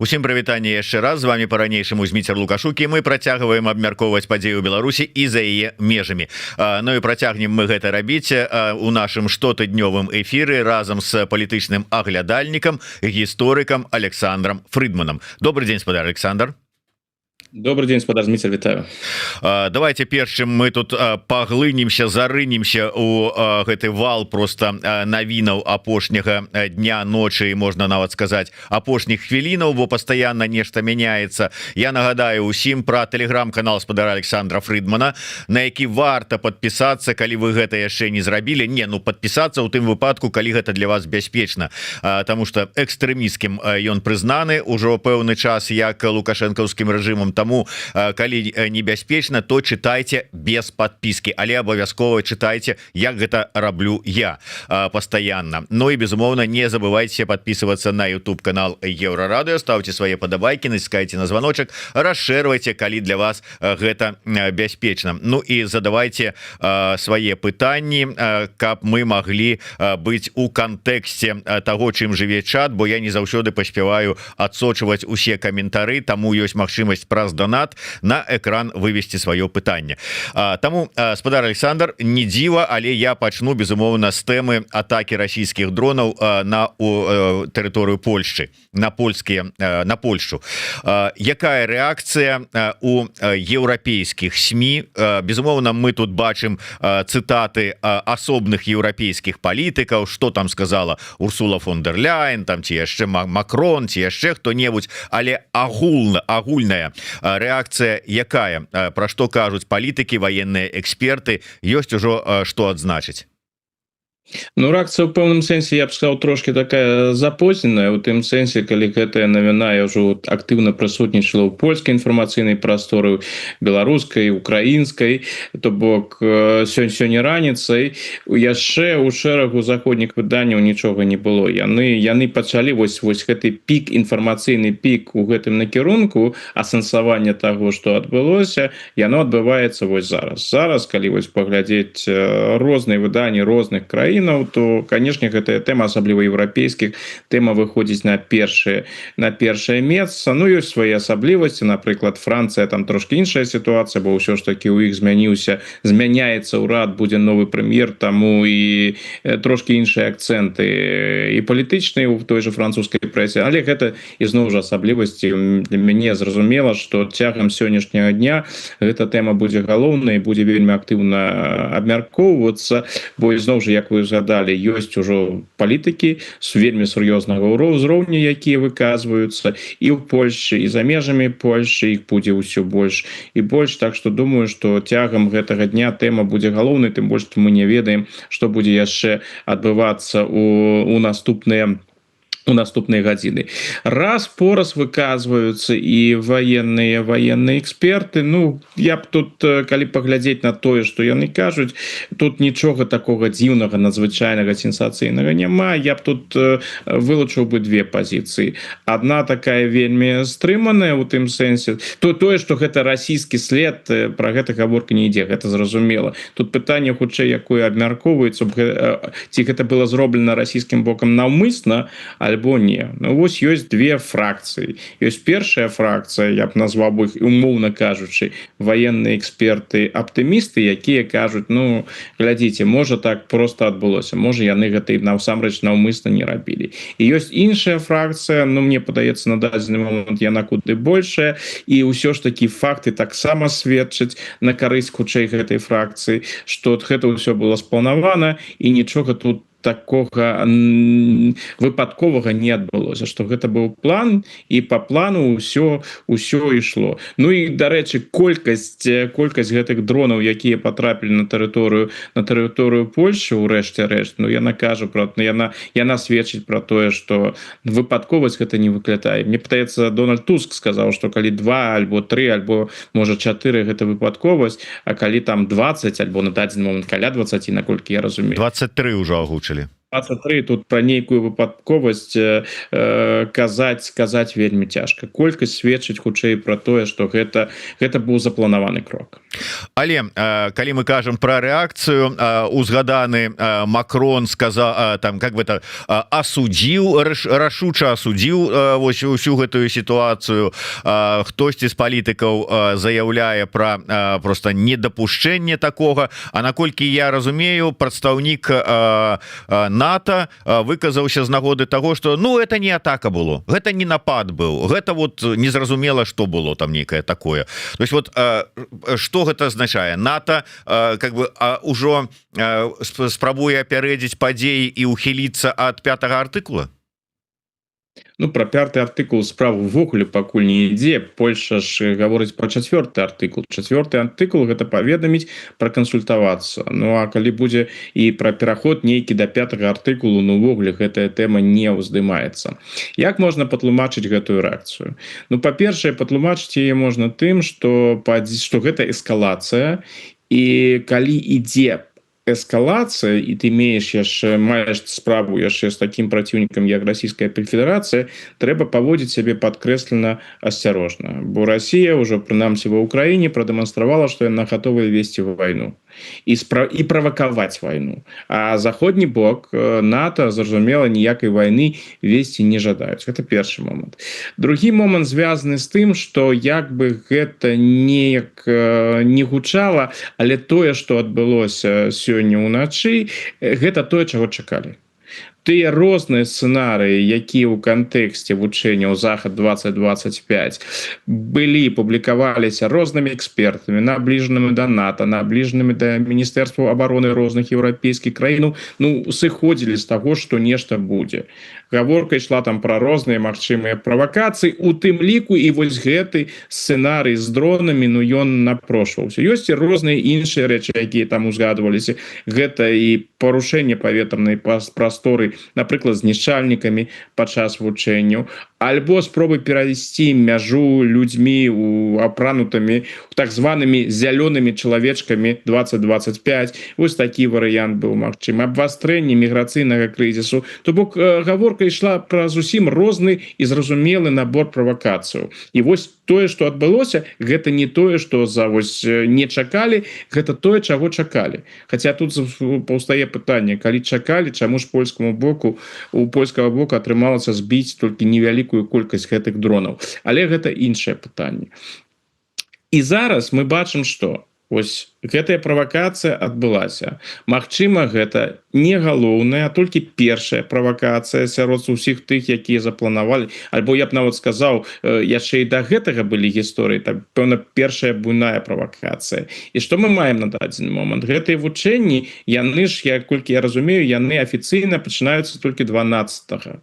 Усім прывітанне яшчэ раз. З вами па-ранейшаму Зміцер Лукашук, і мы працягваем абмяркоўваць падзеі ў Беларусі і за яе межамі. Ну і працягнем мы гэта рабіць у нашым штотыднёвым эфіры разам с палітычным аглядальнікам, гісторыкам Александром Фрыдманам. Добры дзень, спадар Александр. Добры дзень, спадар Зміцер, вітаю. Давайте першым мы тут паглынемся, зарынемся у гэты вал просто навінаў апошняга дня, ночы, можна нават сказаць, апошніх хвілінаў, бо пастаянна нешта мяняецца. Я нагадаю усім про телеграм-канал спадара Александра Фрыдмана, на які варта падпісацца, калі вы гэта яшчэ не зрабілі. Не, ну, падпісацца ў тым выпадку, калі гэта для вас бяспечна, потому что экстрэміскім ён прызнаны ўжо пэўны час як лукашэнкаўскім рэжымам. Таму, калі небяспечна, то чытайце без падпіски, але абавязкова чытайце, як гэта раблю я постоянно. Ну і, безумоўна, не забывайте падпісвацца на YouTube канал Еўрарадыё, ставьте свае падабайки, націскайте на звоночек, расшэрвайте, калі для вас гэта бяспечна. Ну і задавайте свае пытанні, каб мы маглі быць у кантэксце того, чым жыве чат, бо я не заўсёды паспяваю адсочваць усе каментары. Таму ёсць магчымасць праз донат на экран вывесці сваё пытанне. Таму, спадар Александр, не дзіва, але я пачну, безумоўна, з тэмы атаки расійскіх дронаў на тэрыторыю Польшчы, на польскія на Польшу. Якая рэакцыя у еўрапейскіх СМІ? Безумоўна, мы тут бачым цытаты асобных еўрапейскіх палітыкаў, что там сказала Урсула фон дер Ляйен там, ці яшчэ Макрон, ці яшчэ хто-небудзь, але агульная рэакцыя якая? Пра што кажуць палітыкі, ваенныя эксперты? Ёсць ужо што адзначыць? Ну, рэакцыя ў пэўным сэнсе, я б сказаў, трошки такая запозненая, у тым сэнсе, калі гэтая навіна я ўжо актыўна прысутнічала ў польскай інфармацыйнай прасторы, беларускай, украінскай, то бок сёння раніцай яшчэ ў шэрагу заходніх выданняў нічога не было. Яны пачалі вось гэты пік, інфармацыйны пік у гэтым накірунку асэнсавання таго, што адбылося, яно адбываецца вось зараз. Калі вось паглядзець розныя выданні розных краін, краінаў, то, канешне, гэтая тэма, асабліва еўрапейскіх, тэма выходзіць на першае месца. Ну, ёсць свае асаблівасці, напрыклад, Францыя, там трошки іншая сітуацыя, бо ўсё ж таки у іх змяніўся, змяняецца ўрад, будзе новы прэм'ер, таму і трошки іншыя акцэнты і палітычныя ў той же французскай прэсе. Але гэта ізноў жа асаблівасці. Для мяне зразумела, что цягам сённяшняга дня гэта тэма будзе галоўнай, будзе вельмі актыўна абмяркоўвацца, бо ізноў жа, як вы згадалі, ёсць ужо палітыкі з вельмі сур'ёзнага ўзроўню, якія выказваюцца і ў Польшчы, і за межамі Польшчы, іх будзе ўсё больш і больш. Так что думаю, что цягам гэтага дня тэма будзе галоўнай, тым больш мы не ведаем, что будзе яшчэ адбывацца у наступныя гадзіны. Раз пораз выказваюцца і ваенныя эксперты. Ну, я б тут, калі паглядзець на тое, что яны кажуць, тут нічога такога дзіўнага, надзвычайнага, сенсацыйнага няма. Я б тут вылучыў бы две пазіцыі. Одна такая вельмі стрыманая, у тым сэнсе, то тое, что гэта расійскі след, про гэта гаворка не ідзе, гэта зразумела. Тут пытанне хутчэй, якое абмяркоўваецца, ці гэта было зроблена расійскім бокам наўмысна альбо не. Ну, вось ёсць две фракцыі. Ёсць першая фракцыя, я б назваў бы іх, умоўна кажучы, военные эксперты аптымісты, якія кажуць: «Ну, глядзіце, можа, так просто адбылося, можа, яны гэта і насамрэч наўмысна не рабілі». І ёсць іншая фракцыя, ну, мне падаецца, на дадзены момант яна куды большая, і ўсё ж таки факты таксама сведчаць на карысць хутчэй гэтай фракцыі, что гэта ўсё было спланавана і нічога тут такога выпадковага не адбылося, что гэта быў план і по плану ўсё ішло. Ну і, дарэчы, колькасць гэтых дронаў, якія потрапілі на тэрыторыю Польшчы, урэшце рэшт, ну, яна кажа про, ну, яна сведчыць про тое, что выпадковасць гэта не выклятае. Мне падаецца, Дональд Туск сказаў, что калі два альбо три, альбо, можа, чатыры, гэта выпадковасць, а калі там 20 альбо на дадзены момант каля 20, наколькі я разумею. 23 ўжо агучылі. 23. Тут пра нейкую выпадковасць казаць вельмі цяжка. Колькасць сведчыць хутчэй пра тое, што гэта быў запланаваны крок. Але калі мы кажам пра рэакцыю, узгаданы Макрон сказал там, как бы это, асудзіў, рашуча асудзіў вось усю гэтую сітуацыю. Хтосьці з палітыкаў заяўляе пра просто недапушчэнне такога. А наколькі я разумею, прадстаўнік НАТО выказаўся з нагоды того, что, ну, это не атака было, гэта не напад быў, гэта вот незразумела что было там, нейкае такое. То есть вот что гэта азначае? НАТО как бы ўжо спрабуе апярэдзіць падзеі і ухіліцца ад пятого артыкула? Ну, пра пятый артыкул справу увогуле пакуль не ідзе. Польша ж гаворыць пра чацвёрты артыкул. Чацвёрты артыкул — гэта паведаміць, пракансультавацца. Ну а калі будзе і пра пераход нейкі да пятага артыкулу, ну, увогуле гэтая тэма не ўздымаецца. Як можна патлумачыць гэтую рэакцыю? Ну, па-першае, патлумачыць яе можна тым, что гэта эскалацыя, і калі ідзе эскалацыя і ты имеешь яшчэ маеш справу яшчэ з таким праціўнікам, як Расійская Федэрацыя, трэба паводзіць сябе падкрэслена асцярожна, бо Расія ўжо, прынамсі ва Ўкраіне, прадэманстравала, што яна гатовая весці вайну і правакаваць вайну. А заходні бок, НАТО, зразумела, ніякай вайны весці не жадаюць. Это першы момант. Другі момант звязаны з тым, что, як бы гэта неяк не гучала, але тое, что адбылося сёння ўначы, гэта тое, чаго чакалі. Тыя розныя сцэнарыі, якія ў кантэксце вучэнняў Захад 2025 былі, публікаваліся рознымі экспертамі, набліжанымі да НАТО, набліжанымі да міністэрстваў абароны розных еўрапейскіх краінаў, ну, сыходзілі з таго, што нешта будзе. Гаворка ішла там пра розныя магчымыя правакацыі, у тым ліку і вось гэты сцэнарый з дронамі. Ну, ён напрошваўся. Ёсць і розныя іншыя рэчы, якія там узгадваліся. Гэта і парушэнне паветранай прасторы, напрыклад, знішчальнікамі падчас вучэнняў, альбо спробы перайсці мяжу людзьмі, у апранутымі так званымі зялёнымі чалавечкамі 2025. Вось такі варыянт быў магчым, абвастрэнне міграцыйнага крызісу. То бок гаворка ішла пра зусім розны і зразумелы набор правакацыяў. І вось тое, что адбылося, гэта не тое, что за вось не чакалі, гэта тое, чаго чакалі. Хотя тут паўстае пытанне: калі чакалі, чаму ж польскаму боку у польскага боку атрымалася збіць толькі невялікую колькасць гэтых дронаў? Але гэта іншае пытанне. І зараз мы бачым, что ось гэтая правакацыя адбылася. Магчыма, гэта не галоўная, толькі першая правакацыя сярод усіх тых, якія запланавалі, альбо я б нават сказаў, яшчэ і да гэтага былі гісторыі, там, пэўна, першая буйная правакацыя. І што мы маем на дадзены момант? Гэтыя вучэнні, яны ж, я колькі я разумею, яны афіцыйна пачынаюцца толькі 12.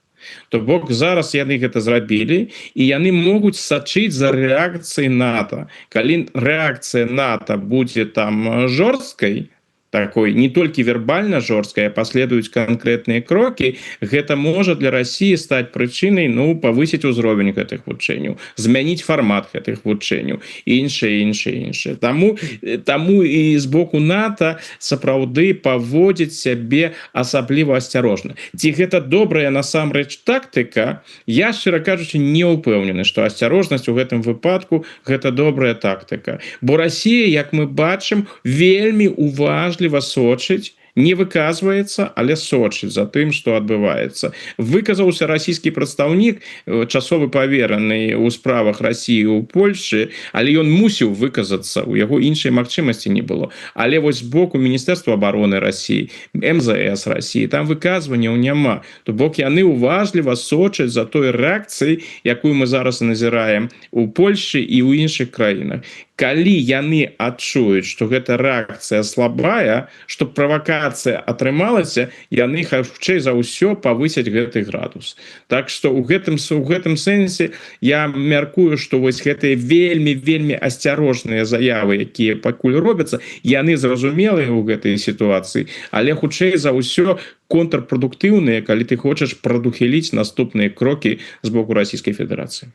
То бок зараз яны гэта зрабілі, і яны могуць сачыць за рэакцыяй НАТО. Калі рэакцыя НАТО будзе там жорсткай, такой не толькі вербальна жорсткая, паследуюць канкрэтныя крокі, гэта можа для России стаць прычынай, ну, павысіць узровень гэтых вучэнняў, змяніць фармат гэтых вучэнняў, іншае, іншае, іншае. Таму і з боку НАТО сапраўды паводзіць сябе асабліва асцярожна. Ці гэта добрая насамрэч тактыка? Я, шчыра кажучы, не ўпэўнены, што асцярожнасць у гэтым выпадку — гэта добрая тактыка, бо Россия, як мы бачым, вельмі уважліва сочыць, не выказваецца, але сочыць за тым, что адбываецца. Выказаўся расійскі прадстаўнік, часовы павераны ў справах России у Польшы, але ён мусіў выказацца, у яго іншай магчымасці не было. Але вось з боку Міністэрства обороны России, МЗС России там выказванняў няма. То бок яны уважліва сочаць за той рэакцыяй, якую мы зараз назіраем у Польшы і ў іншых краінах. Калі яны адчуюць, что гэта рэакцыя слабая, что правакацыя атрымалася, яны хутчэй за ўсё павысяць гэты градус. Так что у гэтым сэнсе я мяркую, что вось гэтыя вельмі, вельмі асцярожныя заявы, якія пакуль робяцца, яны зразумелыя ў гэтай сітуацыі, але хутчэй за ўсё контрпрадуктыўныя, калі ты хочаш прадухіліць наступныя крокі з боку Расійскай Федэрацыі.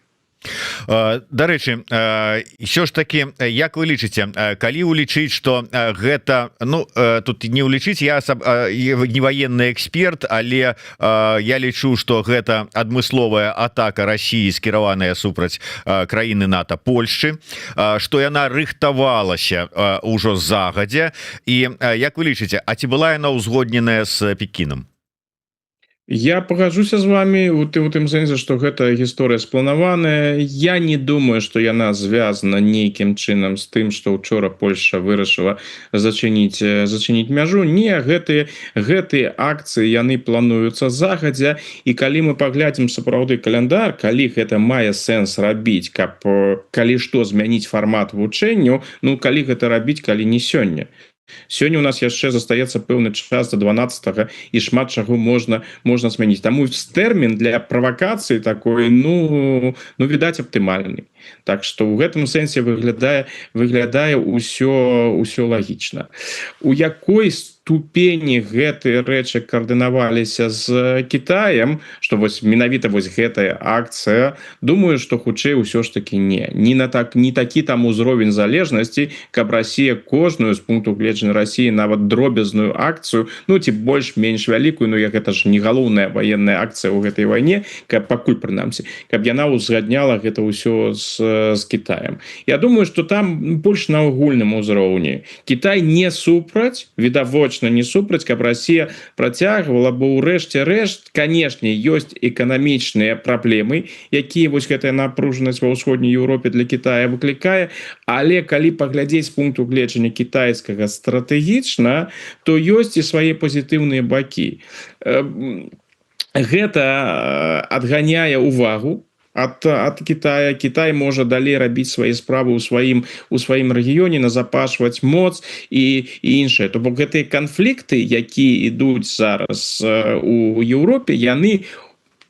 Дарэчы, ўсё ж таки, як вы лічыце, калі улічыць, что гэта, ну, тут не улічыць, я не военный эксперт, але я лічу, что гэта адмысловая атака России, скіраваная супраць краіны НАТО, Польшчы, что яна рыхтавалася ўжо загадзя, і як вы лічыце, а ці была яна ўзгодненая с Пекінам? Я пагаджуся з вами у тым сэнсе, што гэта гісторыя спланаваная. Я не думаю, што яна звязана нейкім чынам з тым, што учора Польша вырашыла зачыніць мяжу. Не, гэтыя акцыі, яны плануюцца загадзя. І калі мы паглядзім сапраўды каляндар, калі гэта мае сэнс рабіць, каб калі што змяніць фармат вучэнняў, ну, калі гэта рабіць, калі не сёння? Сёння у нас яшчэ застаецца пэўны час до 12, і шмат чаго можна змяніць. Таму тэрмін для правакацыі такой, ну, відаць, аптымальны. Так что ў гэтым сэнсе выглядае ўсё лагічна. У якой ступені гэтыя рэчы каардынаваліся з Китаем, что вось менавіта вось гэтая акцыя, думаю, что хутчэй ўсё ж таки не на так не такі там узровень залежнасці, каб Россия кожную, з пункту гледжання России, нават дробязную акцыю, ну, ці больш-менш вялікую, ну, як гэта ж не галоўная военная акцыя ў гэтай вайне, каб пакуль прынамсі, каб яна узгадняла гэта ўсё з Китаем. Я думаю, что там больш на агульным узроўні. Китай не супраць, відавочна не супраць, каб Россия працягвала, бо ўрэшце рэшт, канешне, ёсць эканамічныя праблемы, якія вось гэтая напружанасць ва ўсходняй Еўропе для Китая выклікае. Але калі паглядзець з пункту гледжання кітайскага стратэгічна, то ёсць і свае пазітыўныя бакі. Гэта адганяе увагу от Китая. Китай можа далей рабіць свае справы у сваім рэгіёне, назапашваць моц і іншае. То бок гэтыя канфлікты, якія ідуць зараз у Еўропе, яны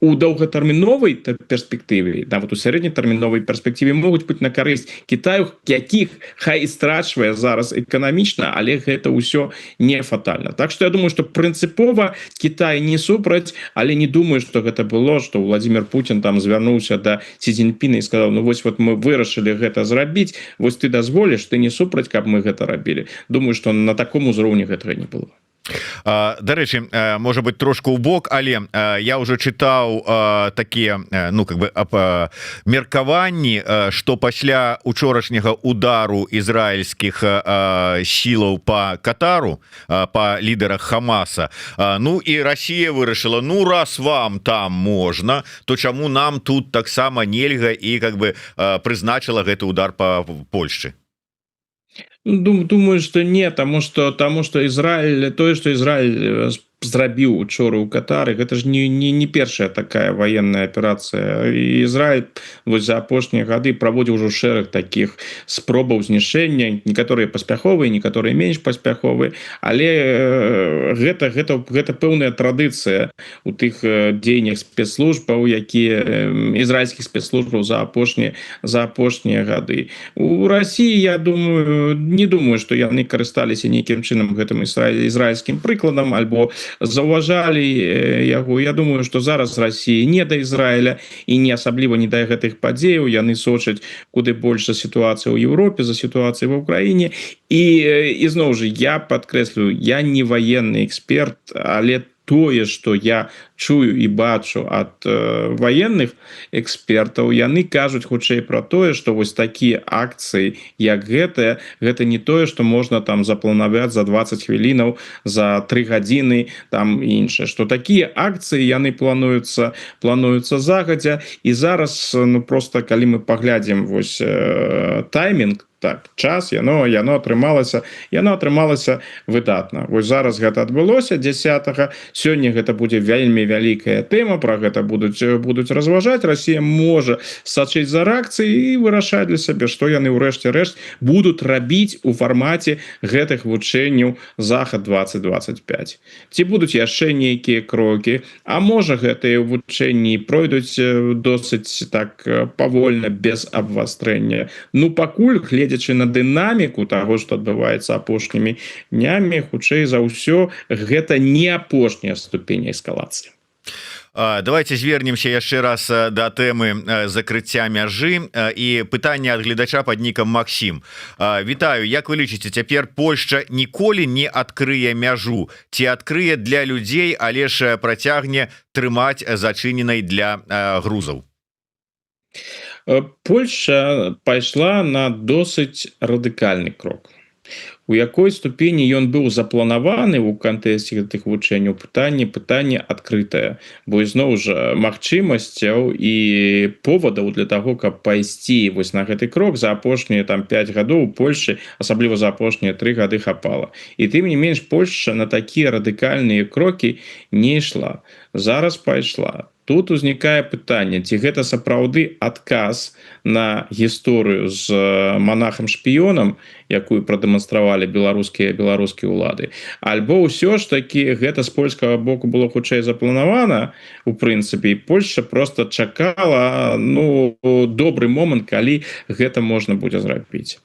у доўгатэрміновай перспектыве, нават у сярэднетэрміновай перспектыве, могуць быць на карысць Китаю, якіх хай і страчвае зараз эканамічна, але гэта ўсё не фатальна. Так что я думаю, что прынцыпова Китай не супраць, але не думаю, что гэта было, что Владимир Путин там звярнуўся до Сі Цзіньпіна і сказал: «Ну вось, вот мы вырашылі гэта зрабіць, вось ты дазволіш, ты не супраць, каб мы гэта рабілі?» Думаю, что на таком узроўні гэтага не было. Дарэчы, можа быть, трошку ў бок, але я уже чытаў такія, ну, как бы меркаванні, что пасля учорашняга удару ізраильскіх сілаў по Катару, по лідарах Хамаса, ну і Россия вырашыла: ну, раз вам там можна, то чаму нам тут таксама нельга? І как бы прызначыла гэты удар по Польшчы. Думаю, что не, тому что Израиль, тое, что Израиль зрабіў учора ў Катары, гэта ж не першая такая военная аперацыя. Ізраиль вось за апошнія гады праводзіў ужо шэраг таких спробаў знішчэння, некаторыя паспяховыя, некаторыя менш паспяховыя, але гэта пэўная традыцыя у тых дзеяннях спецслужбаў, якія ізраильскіх спецслужбаў за апошнія гады. У России, я думаю, не думаю, что яны карысталіся нейкім чынам гэтым ізраильскім прыкладам альбо заўважалі яго. Я думаю, что зараз России не да Ізраіля і не асабліва не да гэтых падзеяў. Яны сочаць куды больш за сітуацыю ў Европе, за сітуацыю в Украіне. І ізноў жа я падкрэслю, я не военный эксперт, але тое, что я чую і бачу ад военных экспертаў, яны кажуць хутчэй про тое, что вось такія акцыі, як гэтая, гэта не тое, что можна там запланаваць за 20 хвілінаў, за 3 гадзіны там, іншае, что такія акцыі, яны плануюцца загадзя. І зараз, ну, просто калі мы паглядзім вось таймінг, так, час, яно атрымалася выдатна. Вось зараз гэта адбылося 10, сёння гэта будзе вельмі вялікая тэма, про гэта будуць разважаць. Россия можа сачыць за рэакцыяй і вырашаць для сябе, што яны ўрэшце рэшт будуць рабіць у фармаце гэтых вучэнняў Захад 2025, ці будуць яшчэ нейкія крокі. А можа, гэтыя вучэнні пройдуць досыць так павольна, без абвастрэння. Ну, пакуль, гледзячы на дынаміку таго, што адбываецца апошнімі днямі, хутчэй за ўсё, гэта не апошняя ступень эскалацыі. Давайте звернемся яшчэ раз да тэмы закрыцця мяжы і пытанне ад гледача под нікам Максім. Вітаю, як вы лічыце, цяпер Польшча ніколі не адкрые мяжу ці адкрые для людзей, але ж працягне трымаць зачыненай для грузаў? Польша пайшла на досыць радыкальны крок. У якой ступені ён быў запланаваны ў кантэксце гэтых вучэнняў, пытанне адкрытае, бо ізноў жа магчымасцяў і повадаў для таго, каб пайсці вось на гэты крок, за апошнія там 5 гадоў у Польшы, асабліва за апошнія 3 гады, хапала. І тым не менш Польша на такія радыкальныя крокі не ішла, зараз пайшла. Тут узнікае пытанне, ці гэта сапраўды адказ на гісторыю з монахам шпіёнам, якую прадэманстравалі беларускія ўлады, альбо ўсё ж таки гэта з польскага боку было хутчэй запланавана у прынцыпе, і Польша просто чакала, ну, добры момант, калі гэта можна будзе зрабіць.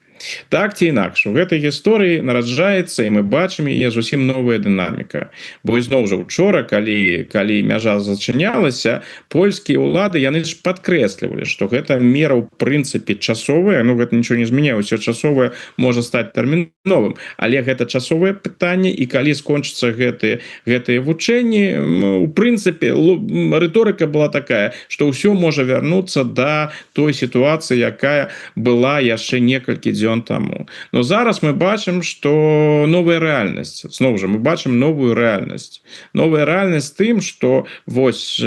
Так ці інакш, у гэтай гісторыі нараджаецца, і мы бачым яе, зусім новая дынаміка, бо ізноў жа учора, калі мяжа зачынялася, польскія ўлады, яны ж падкрэслівалі, што гэта мера ў прынцыпе часовая. Ну, гэта нічого не змяняе, ўсё часовае можа стаць тэрміновым, але гэта часовае пытанне, і калі скончыцца гэтыя вучэнні, у прынцыпе рыторыка была такая, што ўсё можа вярнуцца да той сітуацыі, якая была яшчэ некалькі дзён таму. Но зараз мы бачым, что новая рэальнасць, зноў жа мы бачым новую рэальнасць. Новая рэальнасць тым, что вось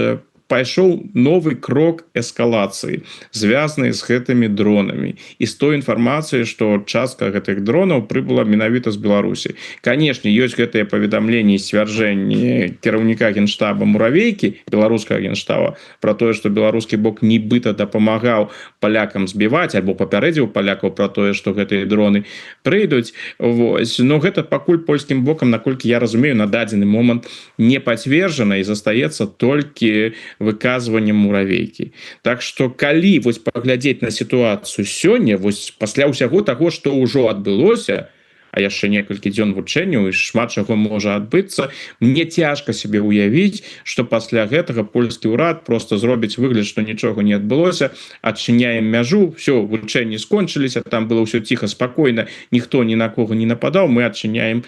пайшоў новы крок эскалацыі, звязаны з гэтымі дронамі і з той інфармацыяй, што частка гэтых дронаў прыбыла менавіта з Беларусі. Канешне, ёсць гэтыя паведамленні, сцвярджэнні кіраўніка генштаба Муравейкі, беларускага генштаба, про тое, што беларускі бок нібыта дапамагаў палякам збіваць альбо папярэдзіў палякаў про тое, што гэтыя дроны прыйдуць. Вось, но гэта пакуль польскім бокам, наколькі я разумею, на дадзены момант не пацверджана і застаецца толькі выказваннем Муравейкі. Так что калі вось паглядзець на сітуацыю сёння, вось пасля ўсяго таго, што ўжо адбылося, а яшчэ некалькі дзён вучэнняў і шмат чаго можа адбыцца, мне цяжка себе уявіць, что пасля гэтага польскі ўрад просто зробіць выгляд, что нічога не адбылося, адчыняем мяжу, все, вучэнні скончыліся, там было ўсё ціха, спакойна, ніхто ні на кого не нападаў, мы адчыняем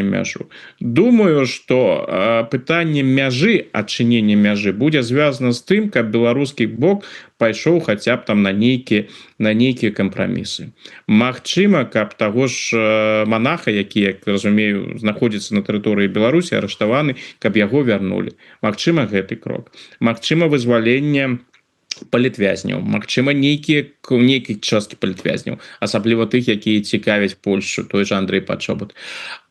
мяжу. Думаю, что пытанне мяжы, адчынення мяжы будзе звязана з тым, каб беларускі бок пайшоў хаця б там на нейкія кампрамісы. Магчыма, каб таго ж монаха, які, як разумею, знаходзіцца на тэрыторыі Беларусі, арыштаваны, каб яго вярнулі. Магчыма, гэты крок, магчыма, вызваленне палітвязняў, магчыма, нейкія часткі палітвязняў, асабліва тых, якія цікавяць Польшу, той же Андрей Пачобут.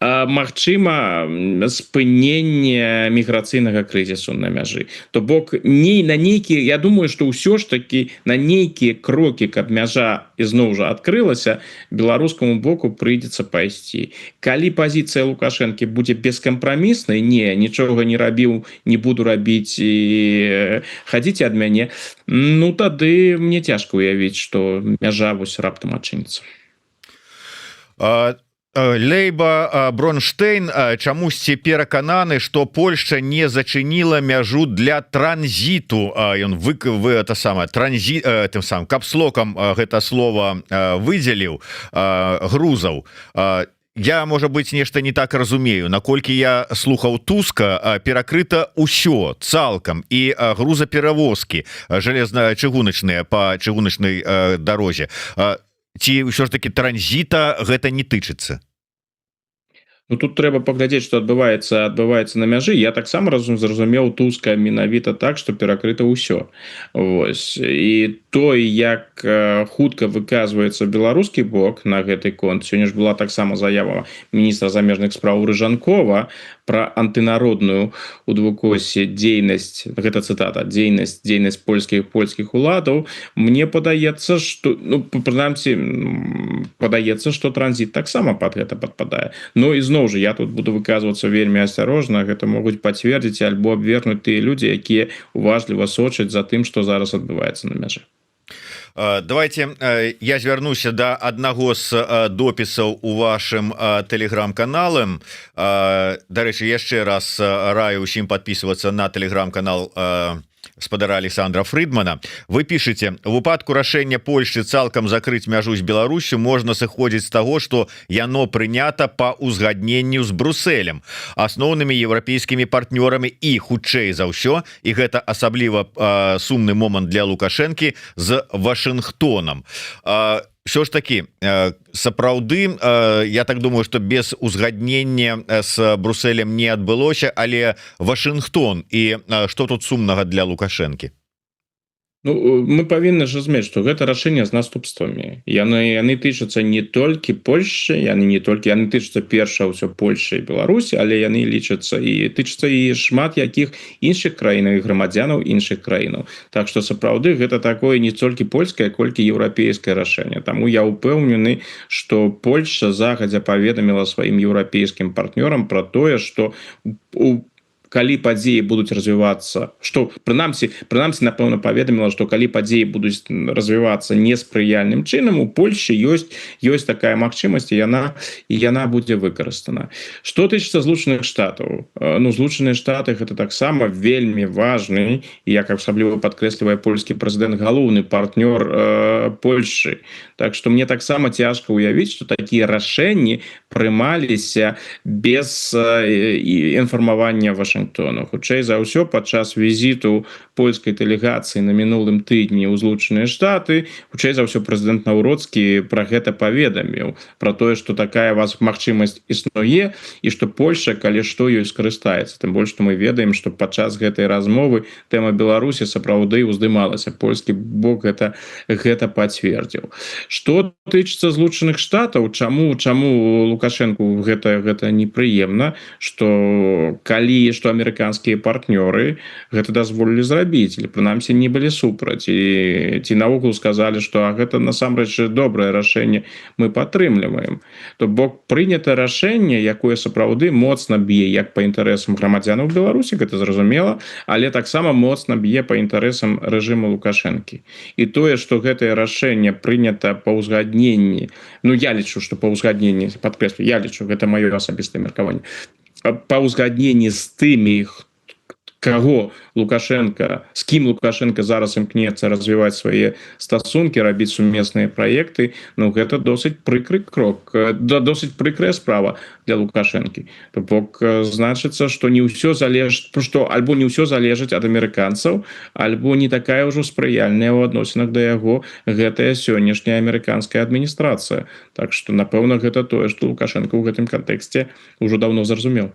Магчыма, спыненне міграцыйнага крызісу на мяжы. То бок не на нейкія, я думаю, что ўсё ж таки на нейкія крокі, каб мяжа ізноў жа адкрылася, беларускаму боку прыйдзецца пайсці. Калі пазіцыя Лукашэнкі будзе бескампраміснай: не, нічога не рабіў, не буду рабіць і хадзіце ад мяне, ну, тады мне цяжка уявіць, что мяжа вось раптам адчыніцца. Лейба Бронштейн чамусьці перакананы, что Польша не зачыніла мяжу для транзіту. Ён вы это самое транзит, тым сам капслокам гэта слово выдзеліў, грузаў. Я, можа быть, нешта не так разумею. Наколькі я слухаў Туска, перакрыта ўсё цалкам, і грузаперавозкі железно чыгуначныя по чыгуначнай дарозе. Ці ўсё ж таки транзіта гэта не тычыцца? Ну, тут трэба паглядзець, што адбываецца на мяжы. Я таксама зразумеў Туска менавіта так, што перакрыта ўсё. Вось, і той, як хутка выказваецца беларускі бок на гэты конт, сёння ж была таксама заява міністра замежных спраў Рыжанкова про антынародную у двукосе дзейнасць, гэта цытата, дзейнасць польскіх уладаў. Мне падаецца, что, ну, прынамсі падаецца, что транзит таксама под гэта падпадае. Но ізноў жа я тут буду выказвацца вельмі асцярожна, гэта могуць пацвердзіць альбо абвергнуць тыя людзі, якія уважліва сочаць за тым, что зараз адбываецца на мяжы. Давайте я звярнуся до аднаго з допісаў у вашым тэлеграм-каналам. Дарэчы, яшчэ раз раю усім подписываться на тэлеграм-канал спадара Александра Фрыдмана. Вы пішаце: «У выпадку рашэння Польшчы цалкам закрыць мяжу з Беларусю можна сыходзіць з таго, што яно прынята па узгадненню з Бруселем, асноўнымі еўрапейскімі партнёрамі і, хутчэй за ўсё, і гэта асабліва сумны момант для Лукашэнкі, з Вашынгтонам». Усё ж такі, сапраўды, я так думаю, што без узгаднення з Бруселем не адбылося, але Вашынгтон, і што тут сумнага для Лукашэнкі? Ну, мы павінны ж разумець, што гэта рашэнне з наступствамі. Яны тычацца не толькі Польшчы, яны не толькі, яны тычацца перша ўсё Польшчы і Беларусі, але яны лічацца і тычацца і шмат якіх іншых краінаў і грамадзянаў іншых краінаў. Так што сапраўды гэта такое не толькі польскае, колькі еўрапейскае рашэнне. Таму я ўпэўнены, што Польшча загадзя паведаміла сваім еўрапейскім партнёрам пра тое, што у калі падзеі будуць развівацца, што прынамсі напэўна паведаміла, што калі падзеі будуць развівацца неспрыяльным чынам, у Польшчы ёсць такая магчымасць, і яна будзе выкарыстана. Што тычыцца Злучаных Штатаў, ну, Злучаныя Штаты — гэта таксама вельмі важны, як асабліва падкрэслівае польскі прэзідэнт, галоўны партнёр Польшчы. Так што мне таксама цяжка уявіць, што такія рашэнні прымаліся без інфармавання Вашынгтону. Хутчэй за ўсё, падчас візіту польскай дэлегацыі на мінулым тыдні ў Злучаныя Штаты, хутчэй за ўсё, прэзідэнт Наўроцкі пра гэта паведаміў, пра тое, што такая вас магчымасць існуе і што Польша, калі што, ёй скарыстаецца. Тым больш што мы ведаем, што падчас гэтай размовы тэма Беларусі сапраўды ўздымалася, польскі бок гэта пацвердзіў. Што тычыцца Злучаных Штатаў, чаму Лукашэнку гэта непрыемна, што калі што амерыканскія партнёры гэта дазволілі зрабіць или прынамсі не былі супраць і ці наогул сказалі, што а гэта насамрэч добрае рашэнне, мы падтрымліваем. То бок прынята рашэнне, якое сапраўды моцна б'е як па інтарэсам грамадзянаў Беларусі, гэта зразумела, але таксама моцна б'е па інтарэсам рэжыму Лукашэнкі. І тое, што гэтае рашэнне прынята па ўзгадненні, ну, я лічу, што па ўзгадненні, падкрэслю, я лічу, гэта маё асабістае меркаванне, па ўзгадненні з тымі, каго Лукашэнка, з кім Лукашэнка зараз імкнецца развіваць свае стасункі, рабіць сумесныя праекты, ну, гэта досыць прыкры крок, да, досыць прыкрая справа для Лукашэнкі. То бок значыцца, што не ўсё залежыць, што альбо не ўсё залежыць ад амерыканцаў, альбо не такая ўжо спрыяльная ў адносінах да яго гэтая сённяшняя амерыканская адміністрацыя. Так што, напэўна, гэта тое, што Лукашэнка ў гэтым кантэксце ўжо даўно зразумеў.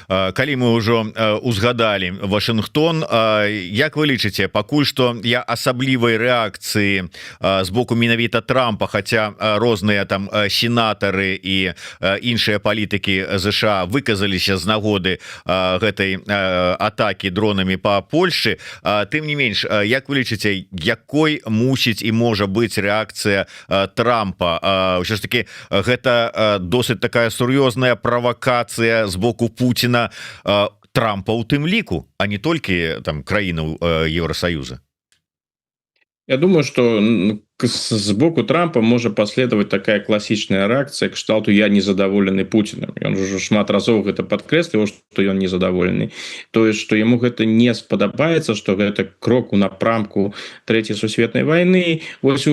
Калі мы ўжо узгадалі Вашынгтон, як вы лічыце, пакуль што я асаблівай рэакцыі з боку менавіта Трампа, хотя розныя там сенатары і іншыя палітыкі ЗША выказаліся з нагоды гэтай атакі дронамі по Польшчы, тым не менш, як вы лічыце, якой мусіць і можа быць рэакцыя Трампа? Ўсё ж таки гэта досыць такая сур'ёзная правакацыя з боку Пуціна, Трампа у тым ліку, а не толькі там краінаў Еўросоюза. Я думаю, што з боку Трампа можа паследаваць такая класічная рэакцыя кшталту «я незадаволены Пуціным». Ён ужо шмат разоў гэта падкрэсліваў, што ён незадаволены, тое, што яму гэта не спадабаецца, што гэта крок у напрамку Трэцяй сусветнай войны. Вось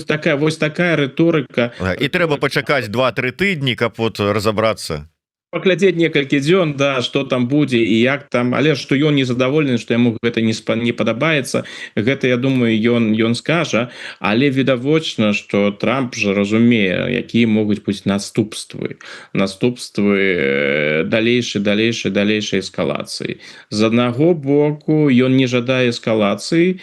такая рыторыка. І трэба пачакаць 2-3 тыдні, каб вот разобрацца. Паглядзець некалькі дзён, да, што там будзе і як там. Але што ён незадаволены, што яму гэта не падабаецца, гэта, я думаю, ён скажа. Але відавочна, што Трамп жа разумее, якія могуць быць наступствы далейшай эскалацыі. З аднаго боку, ён не жадае эскалацыі,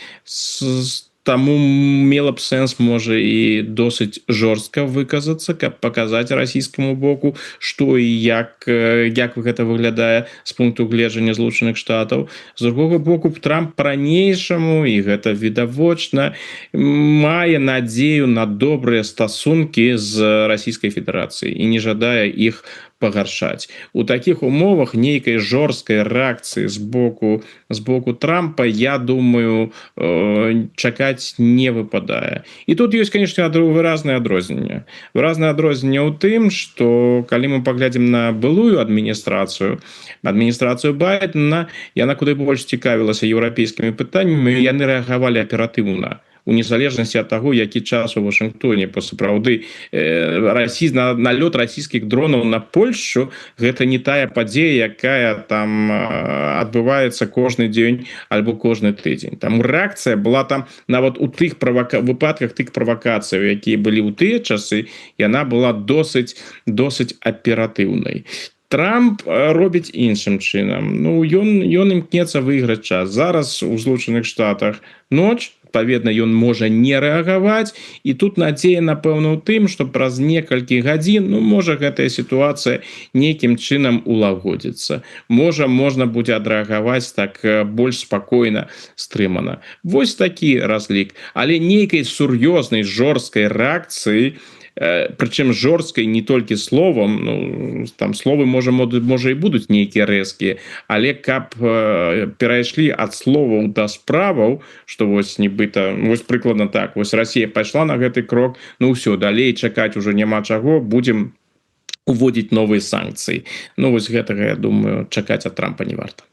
таму мела б сэнс, можа, і досыць жорстка выказацца, каб паказаць расійскаму боку, што і як гэта выглядае з пункту гледжання Злучаных Штатаў. З другога боку, Трамп па-ранейшаму, і гэта відавочна, мае надзею на добрыя стасункі з Расійскай Федэрацыяй і не жадае іх. пагаршаць. У таких умовах нейкай жорсткай рэакцыі з боку Трампа, я думаю, чакаць не выпадае. І тут ёсць, конечно, выразнае адрозненне. Выразнае адрозненне ў тым, что калі мы паглядзім на былую адміністрацыю Байдена, яна куды больш цікавілася еўрапейскімі пытаннямі, яны рэагавалі аператыўна у незалежнасці ад таго, які час у Вашынгтоне. Бо сапраўды налёт расійскіх дронаў на Польшу — гэта не тая падзея, якая там адбываецца кожны дзень альбо кожны тыдзень. Там рэакцыя была там нават у тых выпадках, тых правакацыяў, якія былі ў тыя часы, яна была досыць аператыўнай. Трамп робіць іншым чынам. Ну, ён імкнецца выйграць час. Зараз у Злучаных Штатах ноч, адпаведна, ён можа не рэагаваць, і тут надзея, напэўна, у тым, что праз некалькі гадзін, ну, можа, гэтая сітуацыя нейкім чынам улагодзіцца, можа, можна будзе адрэагаваць так больш спакойна, стрымана. Вось такі разлік. Але нейкай сур'ёзнай жорсткай рэакцыі, прычым жорсткай не толькі словам, ну, там словы можа і будуць нейкія рэзкія, але каб перайшлі ад словаў да справаў, что вось нібыта вось прыкладна так: вось Россия пайшла на гэты крок, ну ўсё, далей чакаць уже няма чаго, будем уводзіць новыя санкцыі. Ну, вось гэтага, я думаю, чакаць ад Трампа не варта.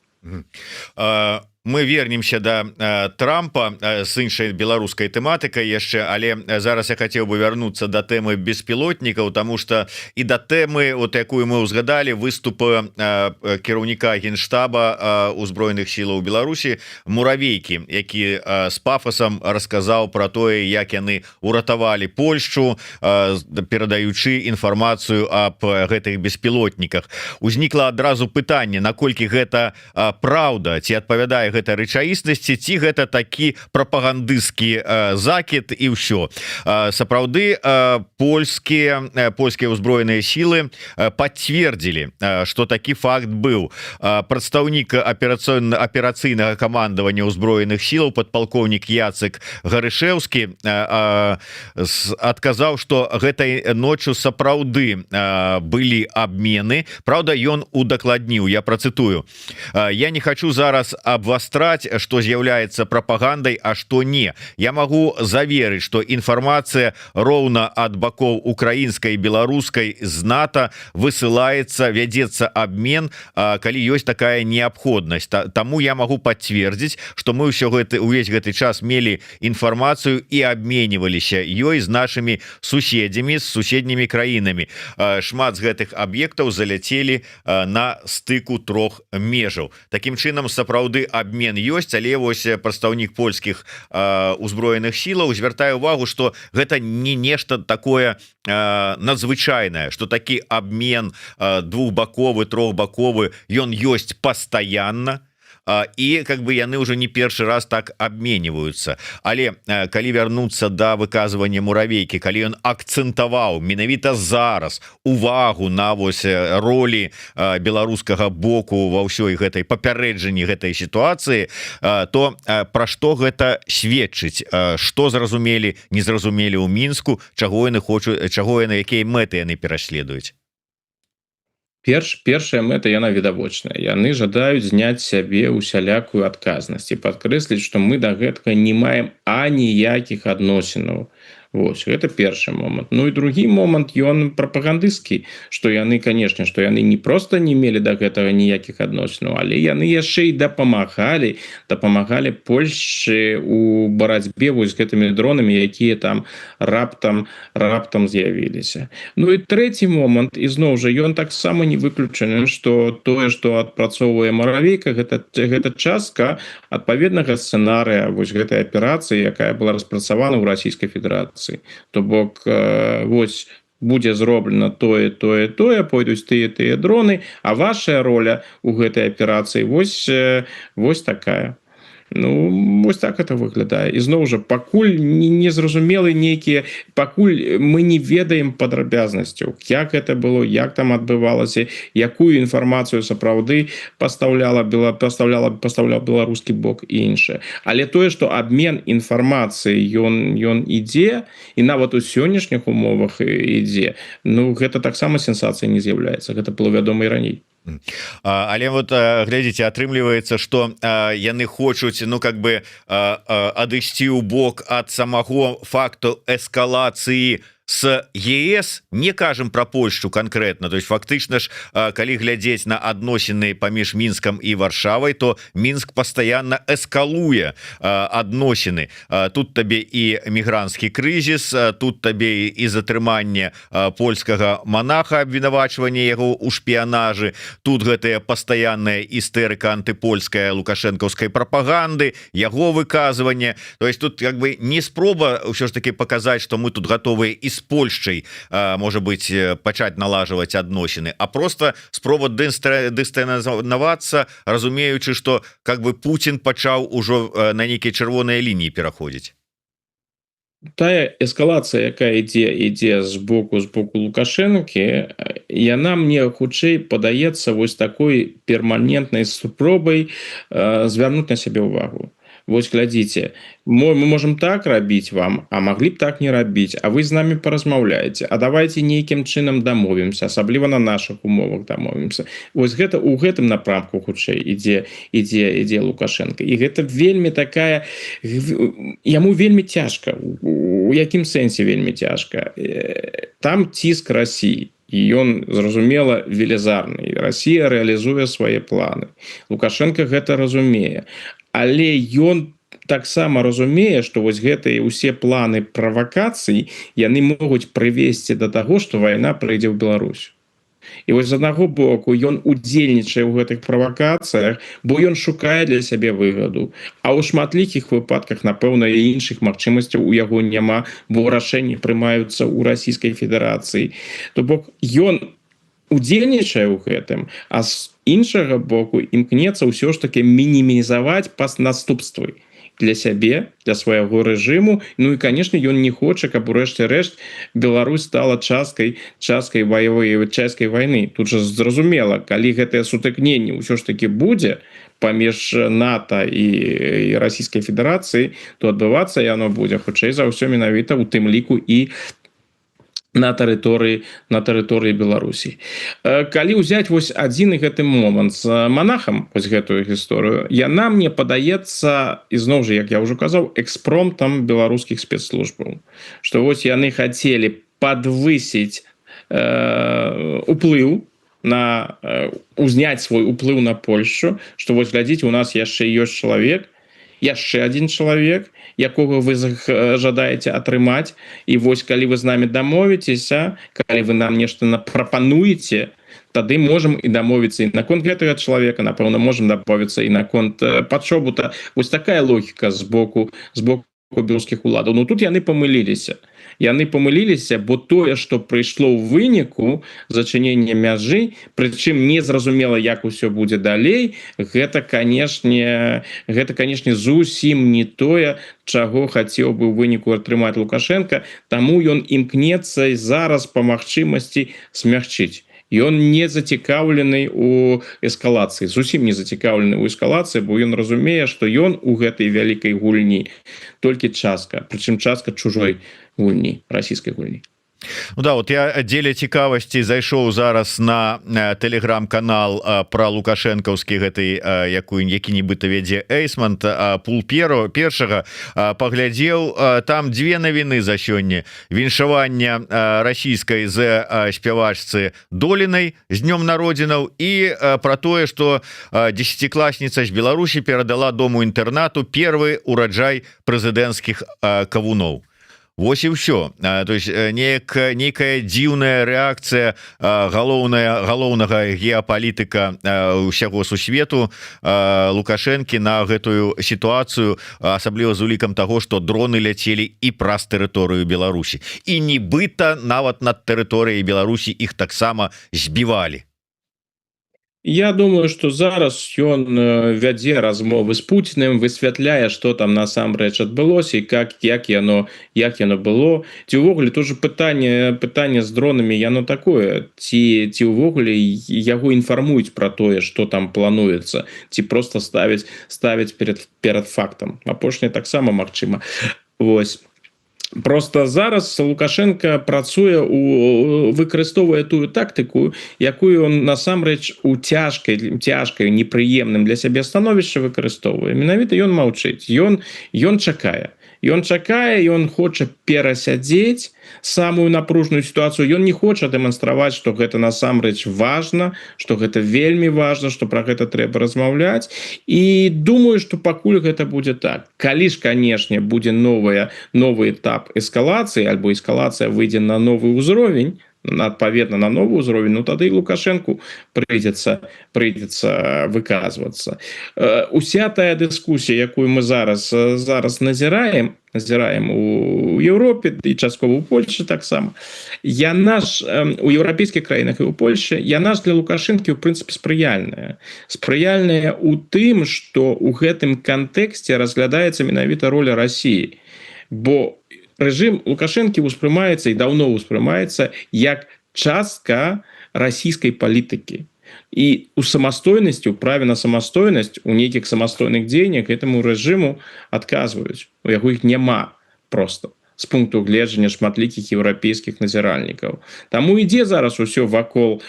Мы вернемся до Трампа с іншай беларускай тэматыкай яшчэ, але зараз я хотел бы вярнуцца до тэмы беспілотнікаў, тому что і да тэмы, вот якую мы узгадалі, выступы кіраўніка Генштаба узброеных сілаў Беларусі Муравейкі, які с пафосам расказаў про тое, як яны уратавалі Польшу, перадаючы інфармацыю об гэтых беспілотніках. Узнікла адразу пытанне, наколькі гэта праўда, ці адпавядае гэта рэчаіснасці, ці гэта такі прапагандысцкі закід і ўсё. Сапраўды, польскія ўзброеныя сілы пацвердзілі, что такі факт быў. Прадстаўнік аперацыйнага камандавання ўзброеных сілаў подполковнік Яцек Гарышеўскі адказаў, что гэтай ноччу сапраўды былі абмены. Праўда, ён удакладніў, я працытую: «Я не хочу зараз абвастраць, что з'яўляецца прапагандай, а что не. Я могу заверыць, что інфармацыя роўна ад бакоў украінскай, беларускай, з НАТО высылаецца, вядзецца обмен, калі ёсць такая неабходнасць. Таму я могу пацвердзіць, что мы ўсё гэты увесь гэты час мелі інфармацыю і абменьваліся ёй з нашими суседзямі, з суседнімі краінамі. Шмат з гэтых аб'ектаў заляцелі на стыку трох межаў». Такім чынам, сапраўды обмен ёсць, але вось прадстаўнік польскіх узброеных сілаў звяртае увагу, что гэта не нешта такое надзвычайнае, что такі обмен двухбаковы, трохбаковы, ён ёсць пастаянна, і как бы яны уже не першы раз так абменьваюцца. Але калі вярнуцца да выказвання Муравейкі, калі ён акцэнтаваў менавіта зараз увагу на вось ролі беларускага боку ва ўсёй гэтай папярэджанні гэтай сітуацыі, то пра што гэта сведчыць? Что зразумелі, не зразумелі ў Мінску, чаго яны хочуць, чаго яны, якія мэты яны пераследуюць? Першая мэта, яна відавочная: яны жадаюць зняць сябе усялякую адказнасць і падкрэсліць, што мы да гэтага не маем аніякіх адносінаў. Вось гэта першы момант. Ну і другі момант, ён прапагандысцкі, что яны, конечно, что яны не просто не мелі до гэтага ніякіх адносінаў, але яны яшчэ і дапамагалі Польшчы у барацьбе вось гэтымі дронамі, якія там раптам з'явіліся. Ну і трэці момант, ізноў жа, ён таксама не выключаны, что тое, что адпрацоўвае Маравейка, гэта частка адпаведнага сцэнарыя вось гэтай аперацыі, якая была распрацавана ў Расійскай Федэрацыі. То бок вось будзе зроблена тое, тое, тое, пойдуць тыя дроны, а ваша роля у гэтай аперацыі вось такая. Ну, вось так это выглядае. Ізноў жа, пакуль незразумелы нейкія, пакуль мы не ведаем падрабязнасцяў, як это было, як там адбывалася, якую інфармацыю сапраўды пастаўляла бела пастаўляла пастаўляў беларускі бок і іншае. Але тое, что обмен інфармацыі ён ідзе, і нават у сённяшніх умовах ідзе, ну, гэта таксама сенсацыя не з'яўляецца, гэта было вядома і раней. Але вот глядзіце, атрымліваецца, что яны хочуць, ну, как бы адысці ў бок ад самого факту эскалацыі с ЕС, не кажам про Польшу конкретно. То есть фактычна ж, калі глядзець на адносіны паміж Мінскам і Варшавай, то Мінск постоянно эскалуе адносіны. Тут табе і мігрантскі крызіс, тут табе і затрыманне польскага монаха, абвінавачванне яго ў шпіянажы, тут гэтая пастаянная істэрыка антыпольская лукашэнкаўскай прапаганды, яго выказванне. То есть тут как бы не спроба ўсё ж таки показать, что мы тут готовы і с Польшчай, может быть, пачаць налаживать адносіны, а просто спроба дыстанавацца, разумеючы, что как бы Путин пачаў ужо на нейкія чырвоныя лініі пераходзіць. Тая эскалацыя, якая ідзе з боку Лукашэнкі, яна мне хутчэй падаецца вось такой перманентнай спробай звярнуць на сябе увагу. Вось глядзіце, мы можем так рабіць вам, а маглі б так не рабіць, а вы з нами паразмаўляеце, а давайте нейкім чынам дамовімся, асабліва на наших умовах дамовімся. Вось гэта у гэтым напрамку хутчэй ідзе Лукашенко, і гэта вельмі такая, яму вельмі цяжка. У якім сэнсе вельмі цяжка? Там ціск России, і ён, зразумела, велізарны. Россия рэалізуе свае планы, Лукашенко гэта разумее, але ён таксама разумее, что вось гэтыя ўсе планы правакацый, яны могуць прывесці до таго, что вайна прыйдзе ў Беларусь. І вось з аднаго боку ён удзельнічае ў гэтых правакацыях, бо ён шукае для сябе выгаду, а ў шматлікіх выпадках, напэўна, і іншых магчымасцяў у яго няма, бо рашэнні прымаюцца ў Расійскай Федэрацыі. То бок ён удзельнічае ў гэтым, а з іншага боку імкнецца ўсё ж таки мінімізаваць пас наступствы для сябе, для свайго рэжыму. Ну і, конечно, ён не хоча, каб урэшце рэшт Беларусь стала часткай баявой чэшскай войны. Тут же зразумела, калі гэтае сутыкненне ўсё ж таки будзе паміж НАТО і Расійскай Федэрацыі, то адбывацца яно будзе, хутчэй за ўсё, менавіта у тым ліку і на тэрыторыі Беларусі. Калі ўзяць вось адзіны гэты момант з монахам, вось гэтую гісторыю, яна мне падаецца, ізноў жа, як я ўжо казаў, экспромтам беларускіх спецслужбаў, что вось яны хацелі падвысіць уплыў на узняць свой уплыў на Польшу, что вось глядзіце, у нас яшчэ ёсць чалавек, яшчэ один чалавек, якога вы жадаеце атрымаць, і вось калі вы з нами дамовіцеся, калі вы нам нешта на прапануеце, тады можем і дамовіцца і наконт гэтага чалавека, напэўна, можем дамовіцца і наконт Пачобута. Вось такая логіка з боку беларускіх уладаў. Ну, тут яны памыліліся. Яны памыліліся, бо тое, что прыйшло ў выніку, зачынення мяжы, прычым незразумела, як усё будзе далей, гэта, конечно, зусім не тое, чаго хацеў бы ў выніку атрымаць Лукашенко. Таму ён імкнецца зараз па магчымасці смягчыць. Ён не зацікаўлены у эскалацыі, зусім не зацікаўлены ў эскалацыі, бо ён разумее, што ён у гэтай вялікай гульні толькі частка, прычым частка чужой гульні, расійскай гульні. Ну да, вот я дзеля цікавасці зайшоў зараз на телеграм-канал про лукашэнкаўскі гэты, якую які нібыта вядзе Эйсмант, пул першага паглядзеў, там дзве навіны за сёння: віншавання расійскай з спявачцы Долінай з днём народзінаў і про тое, что десятиклассница з Беларусі перадала дому інтэрнату первый ураджай прэзідэнцкіх кавуноў. Вось і ўсё. То есть неяк нейкая дзіўная рэакцыя галоўнага геапалітыка ўсяго сусвету Лукашэнкі на гэтую сітуацыю, асабліва з улікам таго, што дроны ляцелі і праз тэрыторыю Беларусі, і нібыта нават над тэрыторыяй Беларусі іх таксама збівалі. Я думаю, что зараз ён вядзе размовы з Пуціным, высвятляе, что там насамрэч адбылося і как як яно было. Ці увогуле тоже пытанне з дронамі, яно такое: ці увогуле яго інфармуюць про тое, что там плануецца, ці просто ставіць перад фактам. Апошняе таксама магчыма. Вось. Просто зараз Лукашенко працуе у выкарыстоўвае тую тактыку, якую он насамрэч у цяжкай, непрыемным для сябе становішча выкарыстоўвае. Менавіта ён маўчыць, ён чакае. Ён чакае, ён хоча перасядзець самую напружную сітуацыю. Ён не хоча дэманстраваць, что гэта насамрэч важна, что гэта вельмі важна, что про гэта трэба размаўляць. І думаю, что пакуль гэта будзе так. Калі ж, канешне, будзе новы этап эскалацыі альбо эскалацыя выйдзе на новы ўзровень, адпаведна, на новы ўзровень, ну, тады і Лукашенко прыйдзецца выказвацца. Уся тая дыскусія, якую мы зараз назіраем у Еўропе і часткова у Польше таксама, яна ж у еўрапейскіх краінах і у Польше, яна ж для Лукашэнкі, у прынцыпе, спрыяльная у тым, что у гэтым кантэксце разглядаецца менавіта роля России, бо рэжым Лукашэнкі ўспрымаецца і даўно ўспрымаецца як частка расійскай палітыкі, і у самастойнасці, у праве на самастойнасць, у нейкіх самастойных дзеяннях этому рэжыму адказваюць, у яго іх няма просто з пункту гледжання шматлікіх еўрапейскіх назіральнікаў. Таму ідзе зараз усё вакол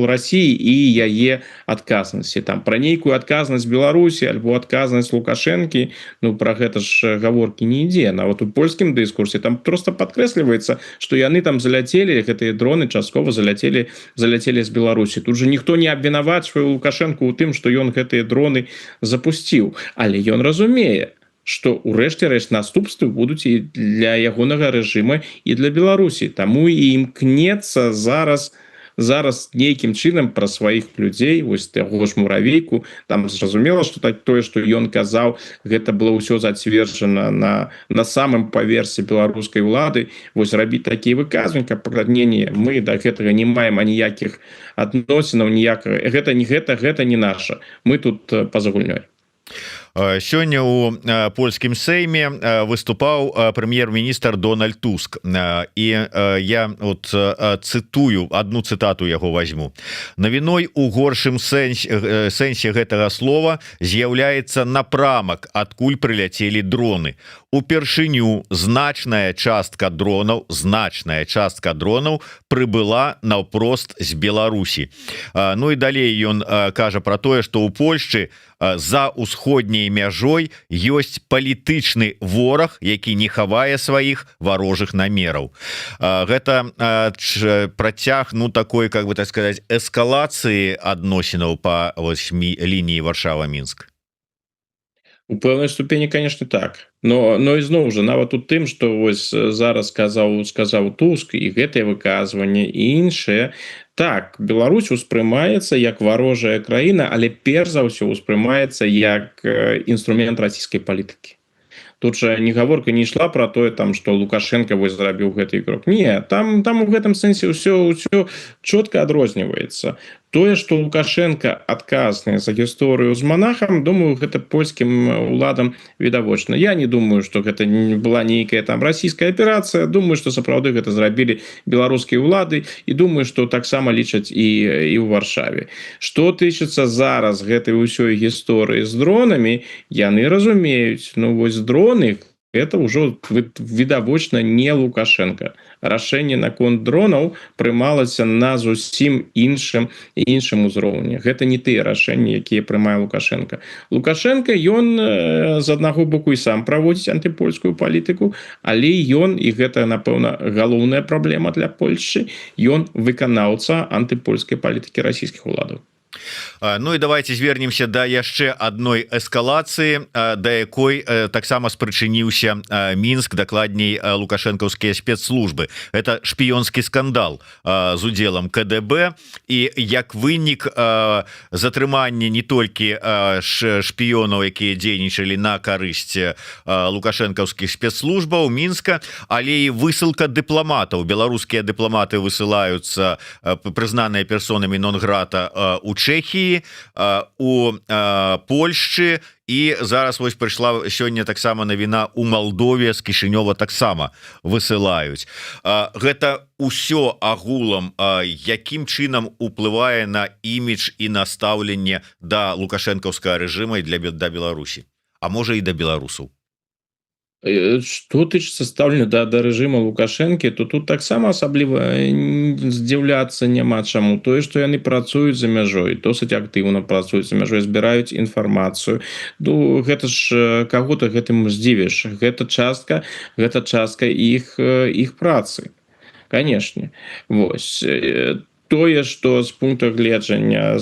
России і яе адказнасці. Там пра нейкую адказнасць Беларусі альбо адказнасць Лукашэнкі, ну, про гэта ж гаворкі не ідзе нават у польскім дыскурсе. Там просто падкрэсліваецца, что яны там заляцелі, гэтыя дроны часткова заляцелі з Беларусі. Тут же ніхто не абвінавачвае Лукашенко у тым, что ён гэтыя дроны запусціў, але ён разумее, что урэшце рэшт наступствы будуць і для ягонага рэжыма, і для Беларусі. Таму і імкнецца зараз нейкім чынам пра сваіх людзей, вось таго ж Муравейку. Там зразумела, что так, тое, что ён казаў, гэта было ўсё зацверджана на самым паверсе беларускай улады. Вось рабіць такія выказванні, каб не, мы да гэтага не маем аніякіх адносінаў, ніякага, гэта не гэта не наша, мы тут па-за гульнёй. Сёння у польскім сейме выступаў прэм'ер-міністр Дональд Туск, і я вот цытую, одну цытату яго возьму: «Навіной у горшым сэнсе гэтага слова з'яўляецца напрамак, адкуль прыляцелі дроны. Упершыню значная частка дронаў прыбыла наўпрост з Беларусі». Ну і далей ён кажа про тое, что у Польшчы за усходняй мяжой ёсць палітычны вораг, які не хавае сваіх варожых намераў. Гэта працяг, ну, такой, как бы так сказать, эскалацыі адносінаў по лініі Варшава — Мінск? У пэўнай ступені, конечно, так. Но ізноў жа, нават у тым, что вось зараз сказаў Туск, і гэтае выказванне, і іншыя, так, Беларусь успрымаецца як варожая краіна, але перш за ўсё ўспрымаецца як інструмент расійскай палітыкі. Тут жа не гаворка не ішла про тое там, что Лукашенко вось зрабіў гэты крок. Не, там у гэтым сэнсе ўсё чётко адрозніваецца. Тое, что Лукашенко адказны за гісторыю з Манахам, думаю, гэта польскім уладам відавочна. Я не думаю, что гэта не была нейкая там расійская аперацыя. Думаю, что сапраўды гэта зрабілі беларускія ўлады, і думаю, что таксама лічаць і ў Варшаве. Что тычыцца зараз гэтай ўсёй гісторыі з дронамі, яны разумеюць, ну вось дроны — это ўжо відавочна не Лукашенко. Рашэнне наконт дронаў прымалася на зусім іншым узроўні. Гэта не тыя рашэнні, якія прымае Лукашенко. Лукашенко, ён з аднаго боку і сам праводзіць антыпольскую палітыку, але ён, і гэта, напэўна, галоўная праблема для Польшчы, ён выканаўца антыпольскай палітыкі расійскіх уладаў. Ну і давайте звернемся да яшчэ адной эскалацыі, да якой таксама спрычыніўся Мінск, дакладней, лукашэнкаўскія спецслужбы. Это шпіёнскі скандал з удзелам КДБ і, як вынік, затрыманне не толькі шпіёнаў, якія дзейнічалі на карысць лукашэнкаўскіх спецслужбаў Мінска, але і высылка дыпламатаў. Беларускія дыпламаты высылаюцца, прызнаныя персонамі нон-грата у Чэхіі, у Польшчы, і зараз вось прыйшла сёння таксама навіна: у Малдове з Кішынёва таксама высылаюць. Гэта ўсё агулам якім чынам уплывае на імідж і на стаўленне да лукашэнкаўскага рэжыма і да Беларусі, а можа, і да беларусаў? Что тычыцца стаўлення да рэжыма Лукашэнкі, то тут таксама асабліва здзіўляцца няма чаму. Тое, што яны працуюць за мяжой, досыць актыўна працуюць за мяжой, збіраюць інфармацыю, ну гэта ж каго ты гэтым здзівіш? Гэта частка іх працы, канешне. Вось тое, что з пункту гледжання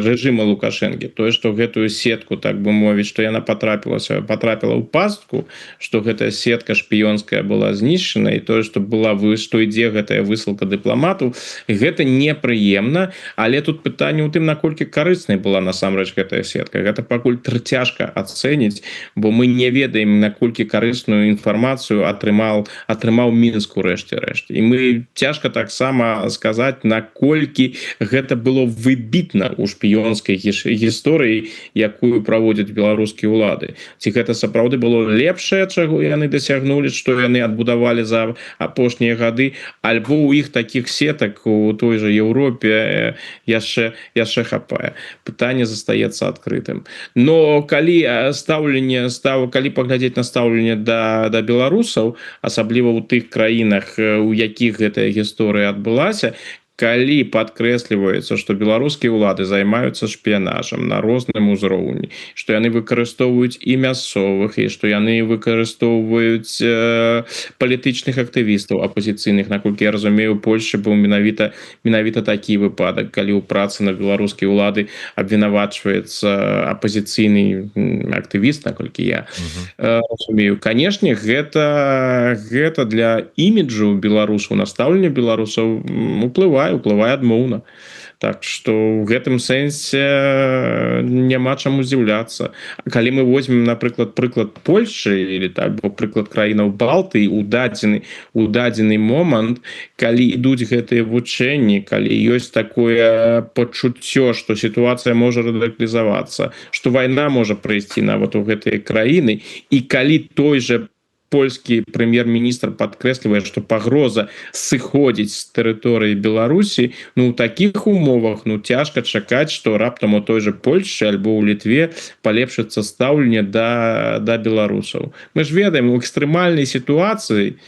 рэжыма Лукашэнкі, тое, что гэтую сетку, так бы мовіць, что яна потрапіла ў пастку, что гэтая сетка шпіёнская была знішчана, і тое, что была вы что ідзе гэтая высылка дыпламату, гэта непрыемна. Але тут пытанне ў тым, наколькі карыснай была насамрэч гэтая сетка. Гэта пакуль цяжка ацэніць, бо мы не ведаем, наколькі карысную інфармацыю атрымаў Мінск у рэшце рэшт. І мы цяжка таксама сказаць, наколькі гэта было выбітна у шпіёнскай гісторыі, якую праводзяць беларускія ўлады. Ці гэта сапраўды было лепшае, чаго яны дасягнулі, што яны адбудавалі за апошнія гады, альбо у іх таких сетак у той же Еўропе яшчэ хапае? Пытанне застаецца адкрытым. Но калі стаўленне стаў калі паглядзець на стаўленне да беларусаў, асабліва ў тых краінах, у якіх гэтая гісторыя адбылася, калі падкрэсліваецца, что беларускія ўлады займаюцца шпіянажам на розным узроўні, что яны выкарыстоўваюць і мясцовых, і что яны выкарыстоўваюць палітычных актывістаў апозіцыйных. Наколькі я разумею, Польша быў менавіта такі выпадак, калі ў працы на беларускія ўлады абвінавачваецца апозіцыйны актывіст, наколькі я разумею. Канешне, гэта для іміджу беларусаў, на стаўленне беларусаў уплывае адмоўна. Так что в гэтым сэнсе няма чаму здзіўляцца. Калі мы возьмем, напрыклад, прыклад Польшчы или так бо прыклад краінаў Балты у дадзены момант, калі ідуць гэтыя вучэнні, калі ёсць такое пачуццё, что сітуацыя можа радыкалізавацца, что вайна можа прыйсці нават у гэтыя краіны, і калі той же польскі прэм'ер-міністр падкрэслівае, что пагроза сыходзіць з тэрыторыі Беларусі, ну, у таких умовах, ну, цяжка чакаць, что раптам у той же Польшчы альбо ў Літве палепшыцца стаўленне да беларусаў. Мы ж ведаем, у экстрэмальнай сітуацыі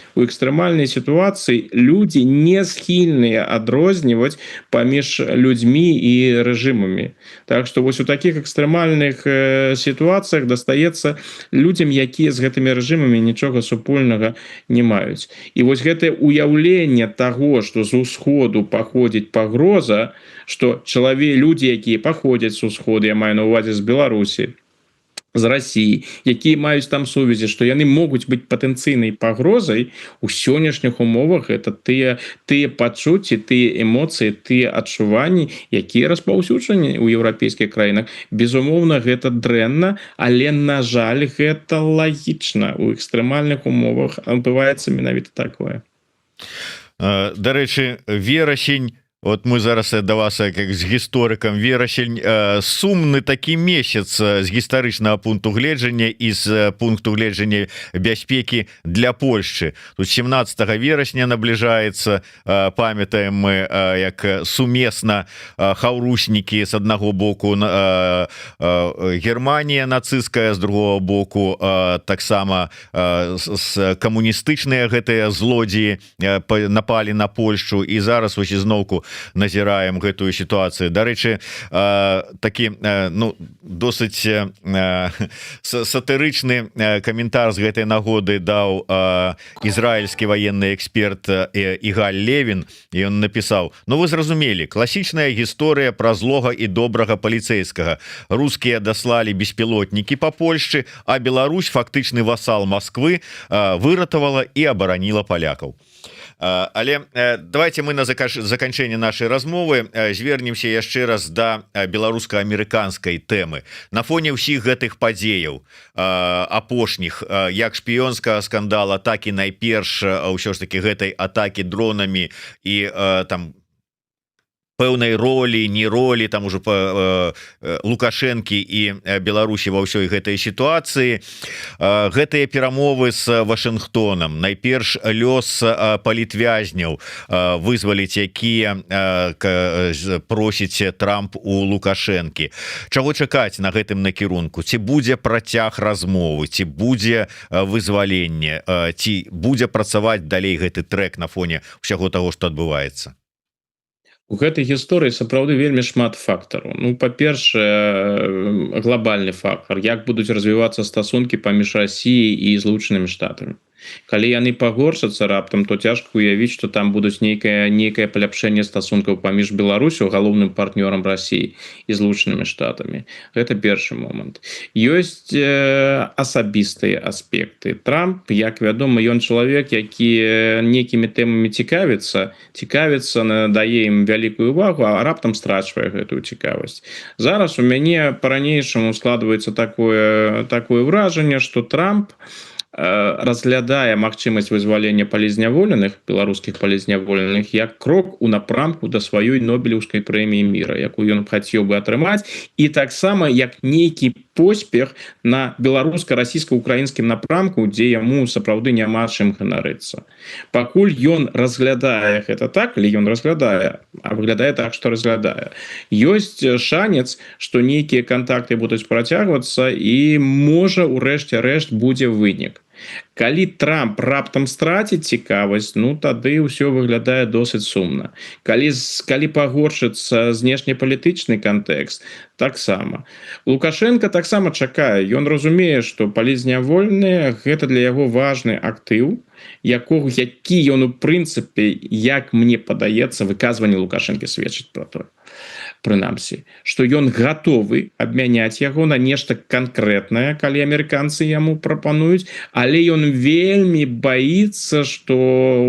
людзі не схільныя адрозніваць паміж людзьмі і рэжымамі. Так что вось у таких экстрэмальных сітуацыях дастаецца людзям, якія з гэтымі рэжымамі нічога супольнага не маюць. І вось гэтае уяўленне таго, что з усходу паходзіць пагроза, что людзі, якія паходзяць з усходу, я маю на увазе з Беларусі, з России, якія маюць там сувязі, что яны могуць быць патэнцыйнай пагрозай, у сённяшніх умовах это тыя пачуцці, тыя эмоцыі, тыя адчуванні, якія распаўсюджаны ў еўрапейскіх краінах. Безумоўна, гэта дрэнна, але, на жаль, гэта лагічна: у экстрэмальных умовах адбываецца менавіта такое. Дарэчы, верасень, вот мы зараз да вас как з гісторыкам, верасень — сумны такі месяц з гістарычнага пункту гледжання і з пункту гледжання бяспекі для Польшчы. Тут 17 верасня набліжаецца, памятаем мы, як сумесна хаўруснікі, с аднаго боку Германія нацысцкая, з другого боку таксама с камуністычныя гэтыя злодзеі, напалі на Польшчу. І зараз вось ізноўку назіраем гэтую сітуацыю. Дарэчы, такі, ну, досыць сатырычны каментар з гэтай нагоды даў ізраильскі военный эксперт Ігаль Левін. І он напісаў: «Ну, вы зразумелі, класічная гісторыя пра злога і добрага паліцейскага. Рускія даслалі беспілотнікі па Польшчы, а Беларусь, фактычны васал Москвы, выратавала і абараніла палякаў». Але давайте мы на заканчэнне нашай размовы звернемся яшчэ раз да беларуска-амерыканскай тэмы на фоне ўсіх гэтых падзеяў апошніх, як шпіёнскага скандала, так і найперш ўсё ж таки гэтай атакі дронамі і там пэўнай ролі, не ролі там уже по Лукашэнкі і Беларусі ва ўсёй гэтай сітуацыі, гэтыя перамовы с Вашынгтонам, найперш лёс палітвязняў вызваліць, якія просіць Трамп у Лукашэнкі. Чаго чакаць на гэтым накірунку? Ці будзе працяг размовы, ці будзе вызваленне, ці будзе працаваць далей гэты трек на фоне ўсяго того, что адбываецца? У гэтай гісторыі сапраўды вельмі шмат фактараў. Ну, па-першае, глобальны фактор: як будуць развівацца стасункі паміж Расіяй і Злучанымі Штатамі. Калі яны пагоршацца раптам, то цяжка уявіць, что там будуць нейкае паляпшэнне стасункаў паміж Беларусю, галоўным партнёрам Расіі, і Злучанымі Штатамі. Гэта першы момант. Ёсць асабістыя аспекты. Трамп, як вядома, ён чалавек, які нейкімі тэмамі цікавіцца, надае ім вялікую увагу, а раптам страчвае гэтую цікавасць. Зараз у мяне по-ранейшаму складваецца такое ўражанне, что Трамп разглядае магчымасць вызвалення палітзняволеных, беларускіх палітзняволеных, як крок у напрамку да сваёй Нобелеўскай прэміі мира, якую ён хацеў бы атрымаць, і таксама як нейкі поспех на беларуска-расійска-украінскім напрамку, дзе яму сапраўды няма чым ганарыцца. Пакуль ён разглядае гэта так, или ён разглядае, а выглядае так, что разглядае, ёсць шанец, что нейкія контакты будуць працягвацца і, можа, урэшце рэшт будзе вынік. Калі Трамп раптам страціць цікавасць, ну, тады ўсё выглядае досыць сумна. Калі пагоршыцца знешнепалітычны кантэкст, таксама. Лукашенко таксама чакае. Ён разумее, што палітзняволеныя — гэта для яго важны актыў, які ён у прынцыпе, як мне падаецца, выказванне Лукашэнкі сведчыць про тое, прынамсі, что ён гатовы абмяняць яго на нешта канкрэтнае, калі амерыканцы яму прапануюць, але ён вельмі баіцца, что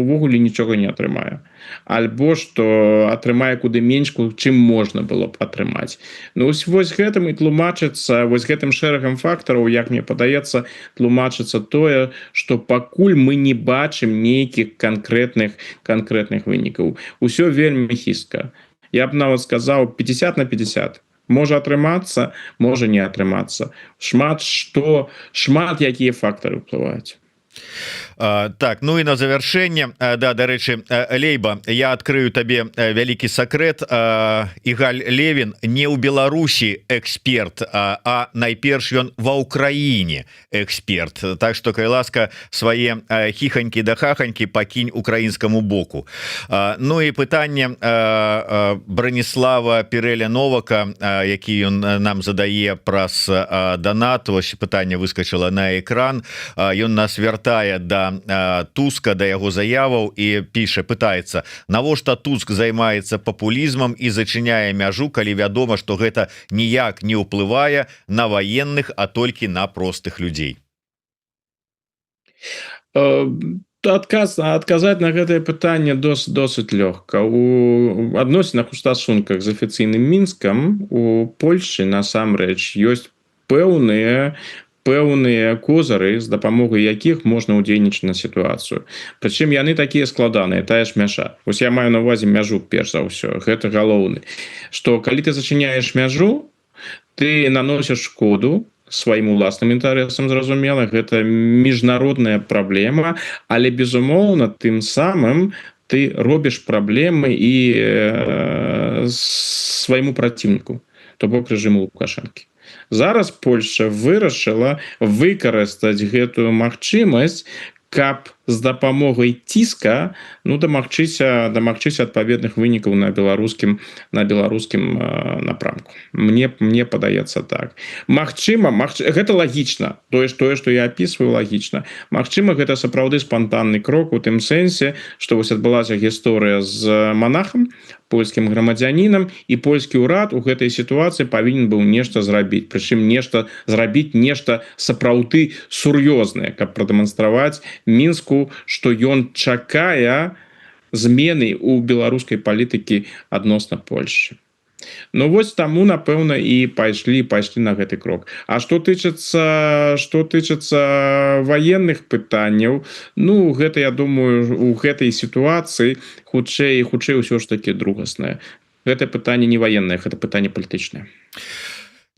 увогуле нічога не атрымае альбо что атрымае куды менш, чым можна было б атрымаць. Ну, вось гэтым і тлумачыцца, вось гэтым шэрагам фактараў, як мне падаецца, тлумачыцца тое, что пакуль мы не бачым нейкіх канкрэтных вынікаў. Усё вельмі хістка, я б нават сказаў, 50 на 50: можа атрымацца, можа не атрымацца. Шмат якія фактары ўплываюць. Так, ну і на завяршэнне, да, дарэчы, Лейба, я адкрыю табе вялікі сакрэт: Ігаль Левін не ў Беларусі эксперт, а найперш ён ва Ўкраіне эксперт. Так что, калі ласка, свае хіханькі да хаханькі пакінь украінскаму боку. Ну і пытанне Браніслава Пірэля Новака, які ён нам задае праз данат. Вось пытанне выскочыла на экран. Ён нас вяртае да Туска, да яго заяваў і піша, пытаецца: навошта Туск займаецца папулізмам і зачыняе мяжу, калі вядома, что гэта ніяк не ўплывае на военных, а толькі на простых людзей? Адказаць на гэтае пытанне досыць лёгка. У адносінах, у стасунках з афіцыйным Мінскам у Польшчы насамрэч ёсць пэўныя козыры, з дапамогай якіх можна ўдзейнічаць на сітуацыю. Прычым яны такія складаныя. Тая ж мяжа. Вось я маю на увазе мяжу перш за ўсё, гэта галоўны, что калі ты зачыняеш мяжу, ты наносіш шкоду сваім уласным інтарэсам, зразумела, гэта міжнародная праблема, але, безумоўна, тым самым ты робіш праблемы і свайму праціўніку, то бок рэжыму Лукашэнкі. Зараз Польша вырашыла выкарыстаць гэтую магчымасць, каб з дапамогай ціска, ну, дамагчыся адпаведных вынікаў на беларускім напрамку. Мне падаецца, так. Магчыма, гэта лагічна, тое, что я описываю, лагічна. Магчыма, гэта сапраўды спантанны крок у тым сэнсе, что вось адбылася гісторыя з манахам, польскім грамадзянінам, і польскі ўрад у гэтай сітуацыі павінен быў нешта зрабіць, прычым нешта зрабіць, нешта сапраўды сур'ёзнае, каб прадэманстраваць Мінску, что ён чакае змены у беларускай палітыкі адносна Польшчы. Ну вось таму, напэўна, і пайшлі на гэты крок. А что тычыцца военных пытанняў, ну, гэта, я думаю, у гэтай сітуацыі хутчэй ўсё ж таки другасная. Гэта пытанне не военное, гэта пытанне палітычнае.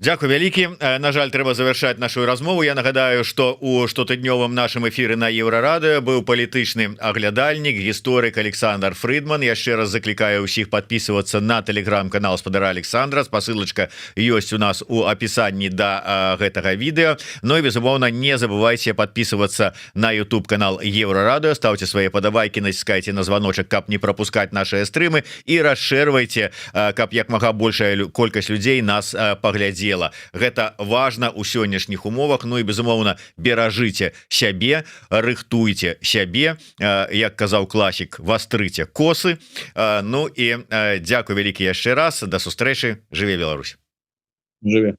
Дзякуй вялікі. На жаль, трэба завершаць нашу размову. Я нагадаю, что у штотыднёвым нашым эфіры на Еўрарадыё быў палітычны аглядальнік, гісторык Александр Фрыдман. Яшчэ раз заклікаю ўсіх подписываться на телеграм-канал спадара Александра, спасылочка ёсць у нас у апісанні да гэтага відэо. Ну і, безумоўна, не забывайте подписываться на YouTube канал Еўрарадыё, ставьте свои падабайки, націскайте на звоночек, каб не пропускать наши стрымы, і расшэрвайте, каб як мага большая колькасць людзей нас паглядзела. Гэта важно у сённяшніх умовах. Ну і, безумоўна, беражыце сябе, рыхтуйте сябе, як казаў класік, вастрыце косы. Ну і дзякуй вялікі яшчэ раз, да сустрэчы. Жыве Беларусь! Жыве!